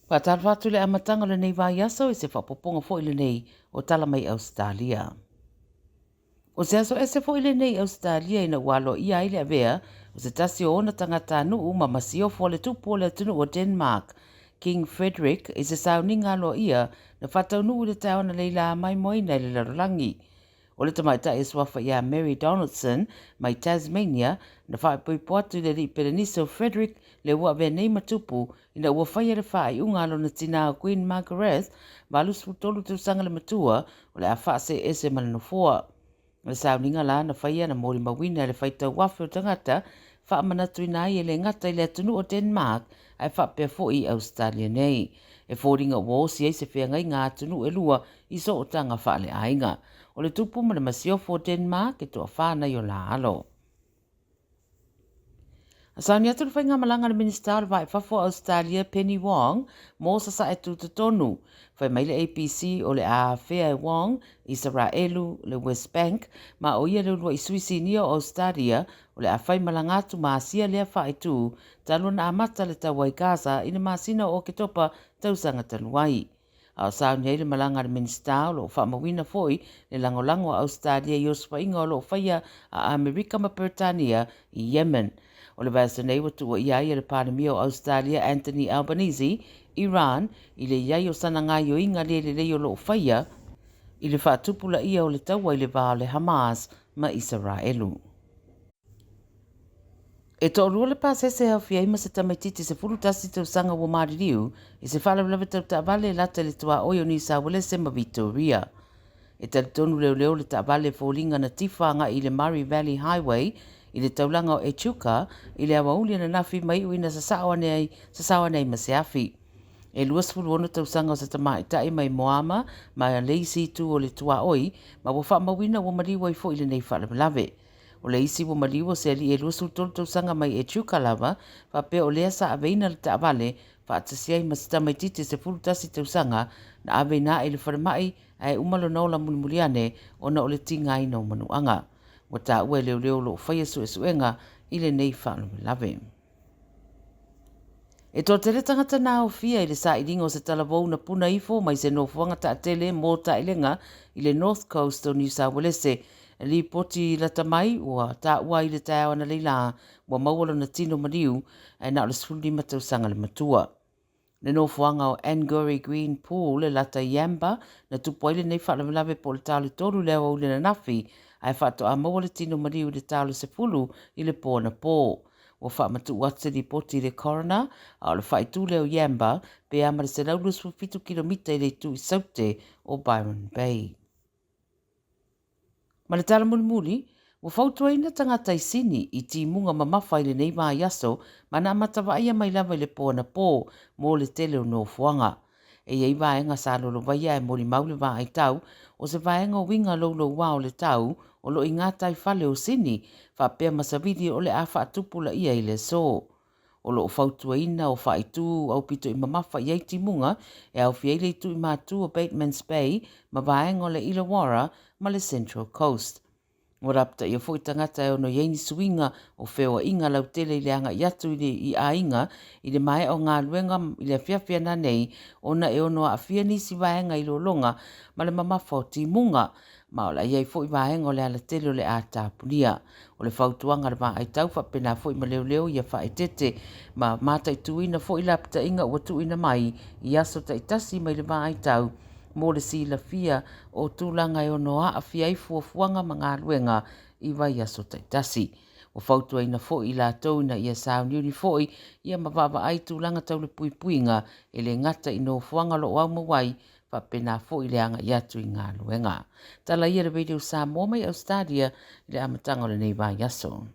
Faatalofa atu i le amataga o lenei vaiaso i se faaopoopoga foi lenei o Tala Mai Ausetalia. O se aso ese foi lenei i Ausetalia ina ua aloaia ai le avea o se tasi o ona tagatanuu ma masiofo a le tupu o le atunuu o Denmark, King Frederik, i se sauniga aloaia na faataunuu i le taeao analeila maimoaina i le lalolagi. O le tamaitai e suafa ia Mary Donaldson mai Tasmania na faaipoipo atu i le alii Pelenise o Frederick le ua avea nei ma tupu ina ua faia le faaiuga a lona tinā o Queen Margareth, 83 tausaga le matua, o le a faasee ese ma le nofoa. O le sauniga la na faia na molimauina e le faitau afe o tagata faamanatuina ai e le gata i le atunuu o Denmark ae faapea foi i Ausetalia nei. E foliga ua osi ai se feagaiga a atunuu e lua i sootaga faaleaiga. O le tupu ma le masiofo o Denmark e toafa nai o la alo. A sauni atu le faigamalaga a le Minisita o le Va i Fafo o Ausetalia Penny Wong mo Sasae Tutotonu. Fai mai le ABC o le a afea e Wong, Isaraelu, le West Bank, ma o ia le uluai sui sinia o Ausetalia o le a faimalaga atu ma asia lea faaitu talu ona amata le taua i Gaza i le masina o Oketopa tausaga talu ai. A o sauni ai le malaga a le Minisita o lo o faamauina foi le lagolago a Ausetalia i osofaiga o lo o faia a Amerika ma Peretania i Yemen. O le vaiaso nei ua tuuaia ai e le Palemia o Ausetalia Anthony Albanese, Iran i le i ai o sana gaioiga le lelei o lo o faia i le faatupulaia o le taua i le va o le Hamas ma Isaraelu. E toalua le pasese e aofia ai ma se tamaitiiti 11 tausaga ua maliliu i se faalavelave tau taavale e lata i le tuaoi o Niu Sauelese ma Vitoria. E talitonu leoleo le taavale e foliga na tifa agai i le Murray Valley Highway i le taulaga o Echuca i le aoauli ananafi ma iu ina sasao ane ai, sasao ane ai ma se afi. E 26 tausaga o se tamaitai mai Moama ma le isi itu o le tuaoi ma ua faamauina ua maliu ai foi i lenei faalavelave. O le isi ua maliu o se alii e 23 tausaga mai Echuca lava, faapea o lea sa aveina le taavale faatasi ai ma se tamaitiiti e 11 tausaga na aveina ae i le falemai ae uma lona ola mulimuli ane ona o le tigaina o manuaga. Ua taua e leoleo o lo o faia suesuega i lenei faalavelave. E toatele tagata na aofia i le sailiga o se talavou na puna ifo mai se nofoaga taatele mo taelega i le North Coast o Niu Sauelese. Lipoti lata mai ua taua ai le taeao analeila ua maua lona tino maliu ae na o le 15 tausaga le matua. Le nofoaga o Angourie Green Pool e lata i Yamba na tupu ai lenei faalavelave po o le ta o le 3 i le aoauli ananafi ae faatoa maua le tino maliu i le ta o le 10 i le po anapo. Ua faamatuu atu se lipoti i le coroner, a o le faaitu lea o Yamba pe a ma le 127 kilomita i le itu i Saute o Byron Bay. Ma le tala mulimuli, ua fautuaina tagata i Sini i timuga mamafa i lenei vaiaso ma na amata vaaia mai lava i le po anapo mo le tele o nofoaga. E i ai vaega sa lolovaia ae molimau le vaai tau o se vaega o uiga louloua o le tau o lo o i gataifale o Sini faapea ma savili o le a faatupulaia i le aso. O lo o fautuaina o faaitu aupito i mamafa i ai timuga e aofia ai le itu i matu o Batemans Bay ma vaega o le Illawarra ma le Central Coast. Ua lapataia foi tagata e ono i ai ni suiga o feoaiga lautele i le agai atu i le i aiga i le maea o galuega i le afiafi ananei ona e ono aafia nisi vaega i lologa ma le mamafa o timuga, ma o le a i ai foi vaega o le alatele o le a tapunia. O le fautuaga a le vaai tau faapena foi ma leoleo ia faaeteete ma mataituina foi lapataiga ua tuuina mai i aso taitasi mai le vaai tau mo le silafia o tulaga e ono aafia ai fuafuaga ma galuega i vaiaso taitasi. Ua fautuaina foi i latou ina ia sauniuni foi ia ma vaavaai tulaga tau le puipuiga e le gata i nofoaga o lo o aumau ai faapena foi le agai atu i galuega. Tala ia le Radio Samoa mai Australia i le amataga o lenei vaiaso.